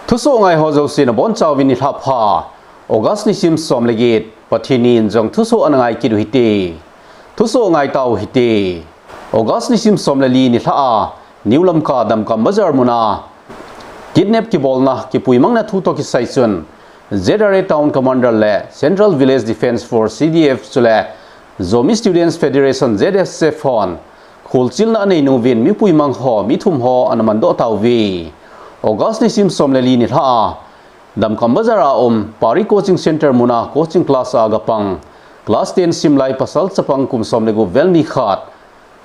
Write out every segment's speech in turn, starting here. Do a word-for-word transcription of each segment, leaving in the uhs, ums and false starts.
Thusoh ngai ho jouse nabonchauvin nilhah pha. August nisim som le get, Pathen in jong thusoh ana ngai kit u hite. Thusoh ngai tau hite. August nisim som le li nilhah a, New Lamka Damkam Bazar muna kidnap kibolna, kipuimangna thu toh kisai chun, Z R A Town Commander le Central Village Defence Force, C D F, chule Zomi Students Federation, Z S F, hon kholchilna anei nung uvin mipuimang ho, mi thum ho ana mandoh tauve. August nisim som le li nilhah a, Damkam Bazar a um, Pari Coaching Center muna coaching class a gapang, class ten simlai pasal chapang kum som le gup vel mi khat,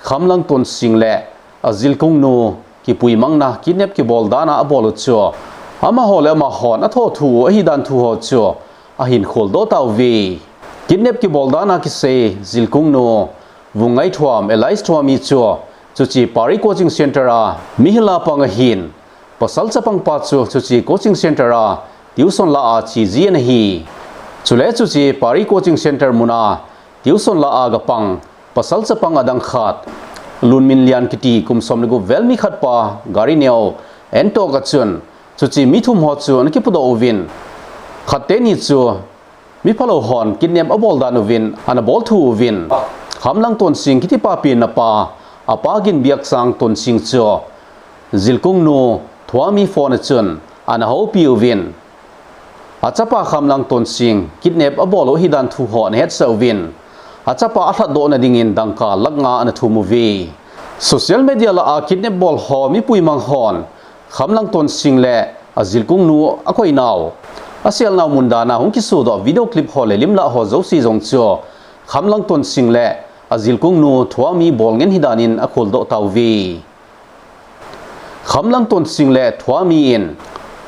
Khamlang Tonsing le ajilkung nu kipuimangna, kidnap kibol dan a abol u chu, amaho le amahon athoh thu u ahidan thu ho chu ahin kholdoh tauve. Kidnap kibol dan a kisei jilkung nu Vungngaithuam alias Thuami chu, chuche Pari Coaching Center a mihil a pang ahin, pasal chapang pa chu chuche coaching center a tuition la a che ji ana hi. Chule chuche Pari Coaching Center muna tuition la a gapang pasal chapang adang khat, Lunminlian kiti kum som le gup vel mi khat pa gari neo entoh a chun, chuche mi thum ho chu ana kipudoh uvin, khat teni chu mi phalou hon kidnap abol dan uvin ana bol thu uvin, Khamlang Tonsing kiti pa pen apa, apa Ginbiakchang Tonsing chu jilkung nu Thuami phone a chun ana houpi uvin, achapa Khamlang Tonsing kidnap abol u ahidan thu ho ana hetsah uvin, achapa alhatdoh na dingin dangka lakh nga ana thum uve. Social media la a kidnap bol ho mipuimang hon Khamlang Tonsing le ajilkung nu akoi nau, asel nau mun dan a hung kisodoh video clip ho le lim lah ho jouse jong chu Khamlang Tonsing le ajilkung nu Thuami bol ngen hidan in akholdoh tauve. Khamlang Tonsing le Thuami in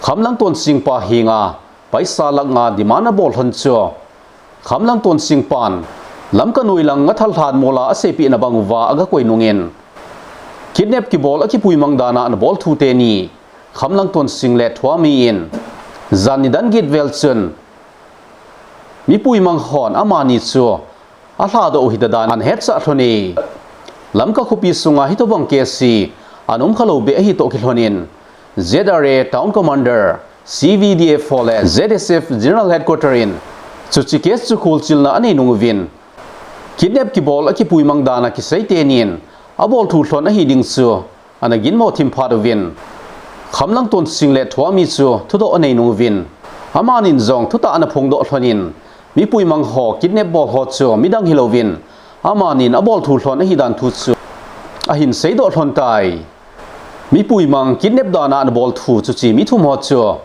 Khamlang Tonsing pa henga paisa lakh nga demand abol lhon chu, Khamlang Tonsing pan Lamka noilang ngathal lhan mol a aseipeh na bang uva agakoi nungin, kidnap kibol a kipuimang dan a ana bol thu teni Khamlang Tonsing le Thuami in jan nidan get vel chun mipuimang hon amani chu alhadoh u hita dan ana hetsah lhon e. Lamka khopi sunga hitobang case hi ana um khalou beh ahi toh kilhon in, Z R A Town Commander, C V D F ho le Z S F General Headquarter in chuche case chu kholchilna anei nung uvin, kidnap kibol a kipuimang dan a kisei tenin abol thu lhon ahi ding chu ana ginmo thim phat uvin, Khamlang Tonsing le Thuami chu thudoh anei nung uvin, amanin jong thutah ana phongdoh lhon in, mipuimang ho kidnap bol ho chu midang hilouvin, amanin abol thu lhon ahidan thu chu ahin seidoh lhon tai. Mipuimang kidnap dan a ana bol thu chuche mi thum ho chu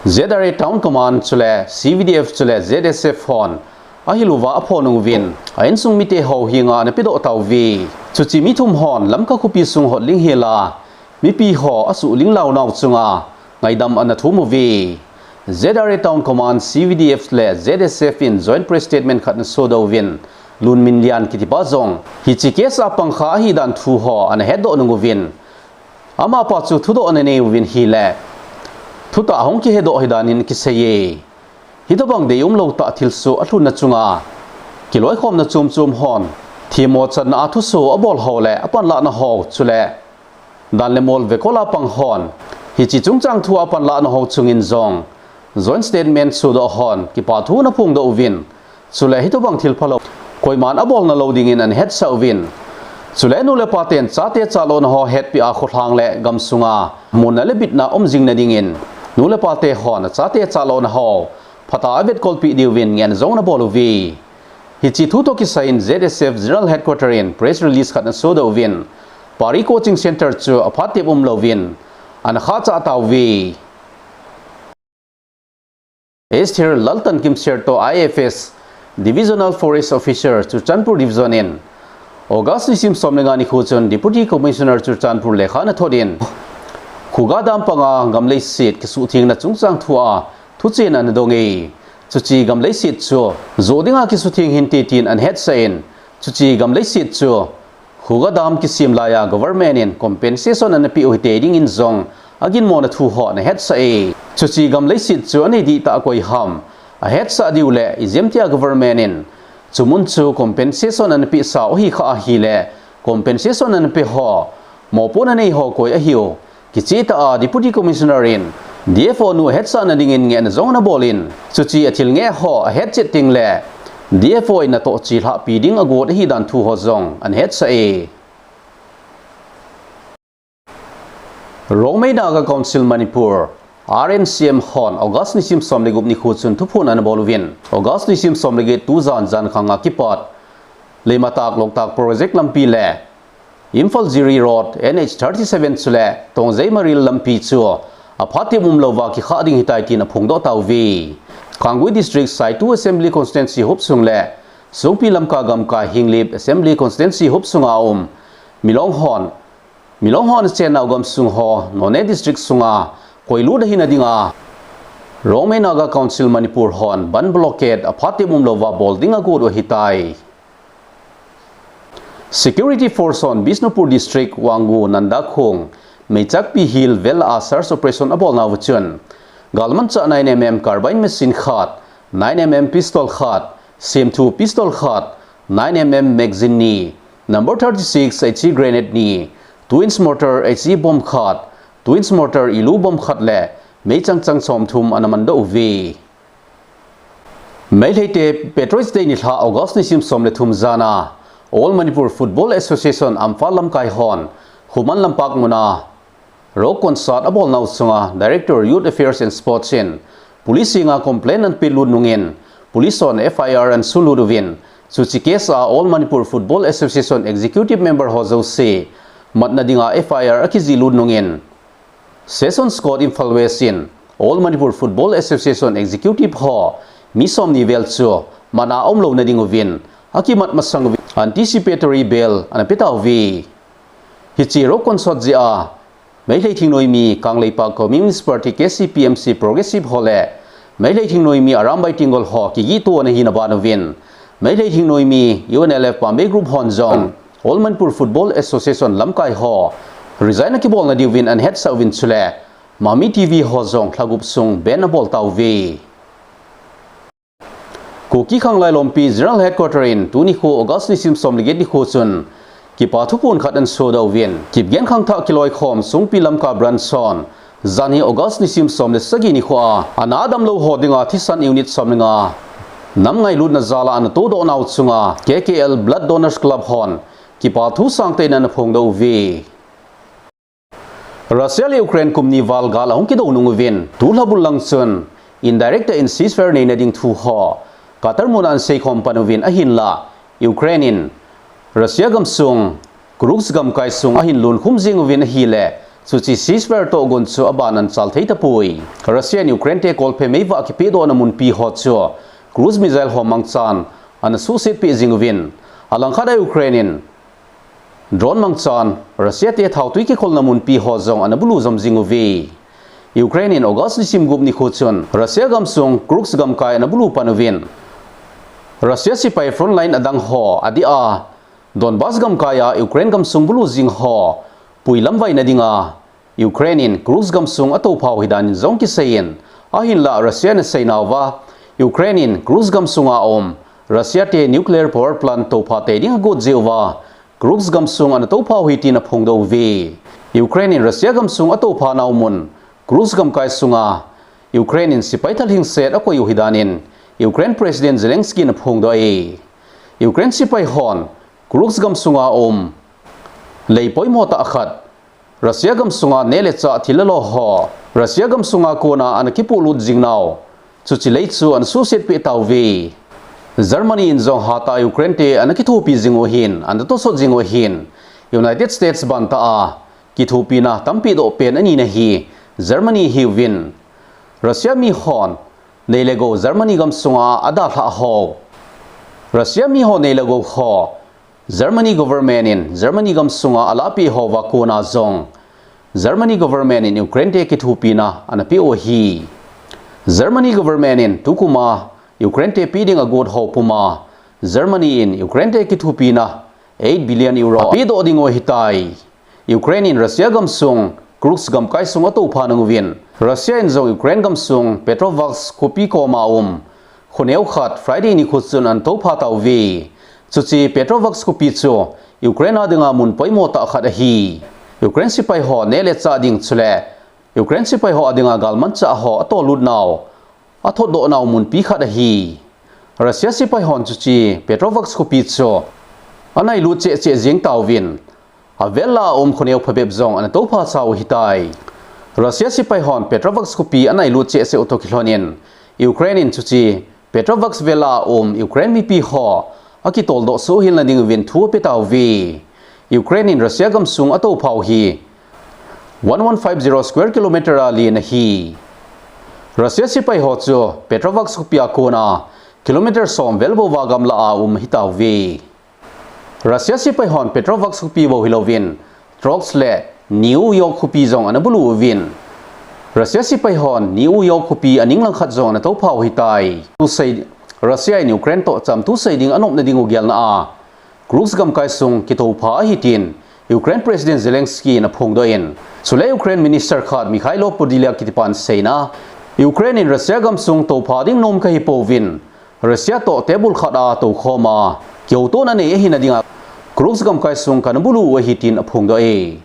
Z R A Town Command chule C V D F chule Z S F hon ahil uva aphonung uvin, a insung mite ho henga ana pedoh tauve. Chuche mi thum hon Lamka khopi sung hotling hel a, mipi ho asuhling launau chunga ngaidam ana thum uve. Z R A Town Command, C V D F le Z S F in joint press statement khat ana sodoh uvin, Lunminlian kitipa jong hiche case a pangkha ahidan thu ho ana hetdoh nung uvin, amapa chu thudoh ana nei uvin ahile, thutah ahung kihedoh ahidan in kiseiye. Hitobang deium lou tah thilsoh alhunna chunga kiloikhomna chomchom hon themmo channa a thusoh abol ho le apanlahna ho chule dan le mol vekol a pang hon hiche chungchang thu a panlahna ho chungin jong joint statement sodoh hon kipa thu ana phongdoh uvin, chule hitobang thil phalou koiman abolna lou dingin ana hetsah uvin, chule nu le pa ten chate chalona ho hetpeh a kholhang le gamsunga monna le bitna um jing na dingin nu le pate hon achate chalona ho phatah a avetkolpeh diuvin ngehna jong ana bol uve. Hiche thu toh kisai in Z S F General Headquarter in press release khat ana sodoh uvin, Pari Coaching Center chu aphat tep umlouvin ana khahchah tauve. Esther Laltankimser toh I F S, Divisional Forest Officer, Churachandpur Division in August nisim som le nga nikho chun Deputy Commissioner Churachandpur lekha ana thot in, Khuga Dam panga gam leiset kisuhthengna chungchang thu a thuchen ana dong e. Chuche gam leiset chu joh dinga kisutheng hinte tin ana hetsah in, chuche gam leiset chu Khuga Dam kisem laiya government in compensation ana peh u hite dingin jong aginmona thu ho ana hetsah e. Chuche gam leiset chu anei dihtah a koi ham ahetsah diu le, ijemtia government in chumun chu compensation ana pehsau ahi kha ahile, compensation ana pe ho, mopohna nei ho koi ahiu, kichehtah a Deputy Commissioner in D F O nu ahetsahna dingin ngehna jong ana bol in, chuche a thil ngeh ho ahetchet ding le D F O in natoh chelhahpi ding agot ahi dan thu ho jong ana hetsah e. Rongmei Naga Council Manipur, R N C M hon August nisim som le gup nikho chun thuphon ana bol uvin, August nisim som le get tujan jankhang a kipat Leimatak Loktak Project lampi le Imphal Jiri Road N H thirty-seven chule Tongjei Maril lampi chu aphat tep umlouva kikhah ding ahitai tin aphongdoh tauve. Kangui District Saitu Assembly Constituency hopsung le Songpi Lamka gamkai Henglep Assembly Constituency hopsunga um Milong hon, Milong hon achennau gamsung ho Noney District sunga koilut ahina dinga Rongmei Naga Council Manipur hon bandh blockade aphat tep umlouva bol ding agot u ahitai. Security Force hon Bishnupur District Wangoo Nandakhong Meichakpi Hill vel a search operation abolnauva chun galmanchah nine M M carbine machine khat, nine M M pistol khat, semthu pistol khat, nine M M magazine ni, number thirty-six H E grenade ni, two inch mortar H E bomb khat, two inch mortar ilu bomb khat le meichang chang somthum ana mandoh uve. Meiteite Patriots Day nilhah August nisim som le thum jana All Manipur Football Association Imphal lamkai hon Khuman Lampak muna rock concert abolnau chunga Director Youth Affairs and Sports in police henga complaint ana pelut nungin police hon F I R ana sunlut uvin, chuche case a All Manipur Football Association Executive Member ho jouse matna dinga F I R akijihlut nungin Sessions Court Imphal West in All Manipur Football Association Executive ho mi somni vel chu mana umlouna ding uvin akimat masang uvin anticipatory bail ana petauve. Hiche rock concert jeh a Meitei thingnoimi Kangleipak Communist Party K C P M C Progressive ho le Meitei thingnoimi Arambai Tenggol ho kigihto ana hina ban uvin Meitei thingnoimi U N L F Pambei Group hon jong All Manipur Football Association lamkai ho resign akibolna diuvin ana hetsah uvin chule Mami T V ho jong lhagup sung ban abol tauve. Kuki Khanglai Lompi General Headquarter in tuni nikho August nisim som le get nikho chun kipa thuphon khat ana sodoh uvin, Kipgen khangthah kiloikhom Songpi Lamka Branch hon janhi August nisim som le sagi nikho a ana damlou ho dinga thisan unit som le nga nam ngailutna jal a ana todoh nau chunga K K L Blood Donors Club hon kipa thu sangtah in ana phongdoh uve. Russia le Ukraine kum ni val gal ahung kidou nung uvin, tulha bul lang chun indirect in ceasefire neina ding thu ho Qatar muna ana seikhom pan uvin ahinlah Ukraine in Russia gamsung Kursk gamkai sunga ahin lunkhum jing uvin ahile, chuche ceasefire tohgon chu aban ana chal thei tapoi. Russia in Ukraine te kolphe meivah kipehdohna munpi ho chu cruise missile ho mangchan ana suhset peh jing uvin, alangkhat a Ukraine in drone mangchan Russia te thaotui kikholna munpi ho jong ana bulu jom jing uve. Ukraine in August nisim gup nikho chun Russia gamsung Kursk gamkai ana bulu pan uvin, Russia sepai frontline adang ho adeh a Donbas gamkai a Ukraine gamsung bulu jing ho puilam vaina dinga Ukraine in Kursk gamsung atoupha u ahidan in jong kiseiyin, ahinlah Russia in aseinauva Ukraine in Kursk gamsunga um Russia te nuclear power plant toupha tei ding agot jeh uva Kursk gamsung ana toupha u ahi tin aphongdoh uve. Ukraine in Russia gamsung atoupha nau mun Kursk gamkai sunga Ukraine in sepai thal hingset akoi u ahidan in Ukraine President Zelensky in aphongdoh e. Ukraine sepai hon Kursk gamsunga um lei poimo tah khat Russia gamsunga neh le chah thil le lo ho Russia gamsunga kona ana kipolut jing nau, chuche lei chu ana suhset peh tauve. Germany in jong hatah a Ukraine te ana kithopi jing u ahin, ana tosot jing u ahin, United States bantah a kithopina tampi doh pen anina hi Germany ahiuvin, Russia mi hon nei le gou Germany gamsunga adalhah ho, Russia mi ho nei le gou ho Germany government in Germany gamsunga alahpeh houva kona jong Germany government in Ukraine te kithopina ana peh u ahi. Germany government in tukum a Ukraine te peh ding agot ho puma Germany in Ukraine te kithopina eight billion euro apehdoh ding u ahitai. Ukraine in Russia gamsung Kursk gamkai sung atoupha nung uvin, Russia in jong Ukraine gamsung Petrovsk khopi koma um khoneo khat Friday nikho chun ana toupha tauve. Chuche Petrovsk khopi chu Ukraine a dinga mun poimo tah khat ahi. Ukraine sepai ho neh le chah ding chule Ukraine sepai ho adinga galmanchah ho atolutnau, athotdohnau munpi khat ahi. Russia sepai hon chuche Petrovsk khopi chu anailut cheh cheh jing tauvin, avel a um khoneo phabep jong ana toupha chau ahitai. Russia sepai hon Petrovsk khopi anailut cheh cheh u toh kilhonin, Ukraine in chuche Petrovsk vel a um Ukraine mipi ho akitoldoh soh hilna ding uvin thu ape tauve. Ukraine in Russia gamsung atoupha u hi one one five zero square kilometer a len ahi. Russia sepai ho chu Petrovsk khopi a kona kilometer som vel bouva gamla a um ahitauve. Russia sepai hon Petrovsk khopi bou hilouvin, Troitsk le New York khopi jong ana bulu uvin, Russia sepai hon New York khopi aning langkhat jong ana toupha u ahitai. Thusei, Russia in Ukraine toh chamthusei ding anopna ding u gelna a Kursk gamkai sung kitoupha ahi tin Ukraine President Zelensky in aphongdoh in, chule Ukraine Minister khat Mykhailo Podolyak kitipan aseina, Ukraine in Russia gamsung toupha ding nom kahipouvin, Russia toh table khat a toukhom a, kihoutona nei ahina dinga Kursk gamkai sung kana bulu u ahi tin aphongdoh e.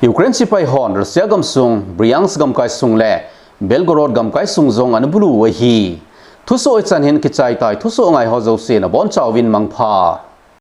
Ukraine sepai hon Russia gamsung Bryansk gamkai sung le Belgorod gamkai sung jong ana bulu u ahi. Thusoh ichan hin kichai tai, thusoh ngai ho jouse nabonchauvin mangpha.